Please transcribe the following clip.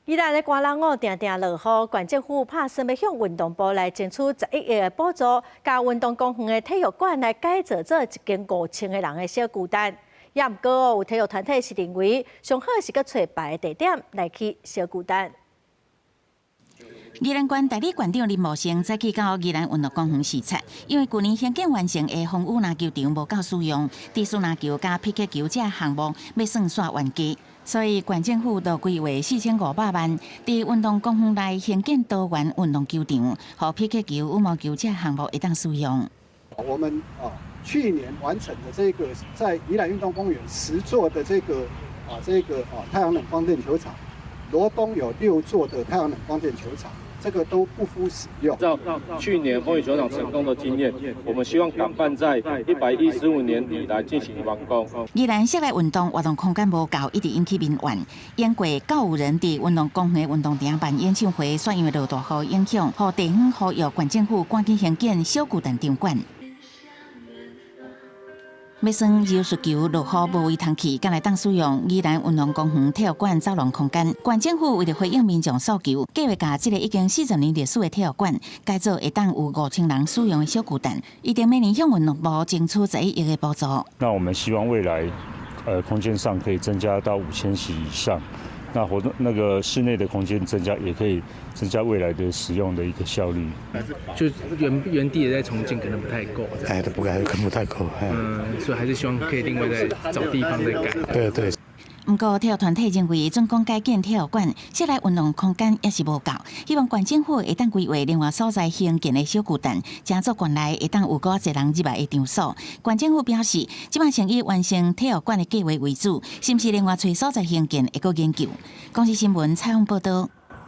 宜蘭的寒人哦，定定落雨，縣政府拍算欲向運動部來爭取11億的補助，共運動公園的體育館來改造做一間5000個人的小巨蛋。也毋過哦，有體育團體是認為，上好是閣揣別个地點來起小巨蛋。宜蘭縣代理縣長林茂生早起到宜蘭運動公園視察，因為舊年興建完成的風雨籃球場無夠使用，低速籃球佮匹克球這項目欲算煞冤家，所以縣政府就規劃4500萬，佇運動公園內興建多元運動球場，予匹克球、羽毛球這項目會當使用。我們啊去年完成的這個在宜蘭運動公園10座的這個太陽能光電球場，羅東有六座的太陽能光電球場。這個都不敷使用。照去年風雨球場成功的經驗，我們希望趕辦在115年底來進行完工。宜蘭室內運動活動空間無夠，一直引起民怨。經過九有人佇運動公園運動場辦演唱會，煞因為落大雨影響，予地方呼籲縣政府趕緊興建小巨蛋場館。欲耍柔術球落雨無位通去，敢會當使用宜蘭運動公園體育館走廊空間。縣政府為著回應民眾訴求，計劃共這个已經40年歷史的體育館改造會當有5000人使用的小巨蛋，預定明年向運動部爭取11億的補助。那我們希望未來，空間上可以增加到5000席以上。那活動那個室內的空間增加，也可以增加未來的使用的一個效率。就原地的在重建可能不太夠。哎，都不夠，可能不太夠。嗯，所以還是希望可以另外再找地方再改。對對。毋過體育團體認為，準講改建體育館，室內運動空間也是無夠，希望縣政府會當規劃另外所在興建的小巨蛋，成做館內會當有閣濟人入來的場所。縣政府表示，這擺先以完成體育館的計劃為主，是毋是另外揣所在興建會閣研究。公視新聞採訪報道。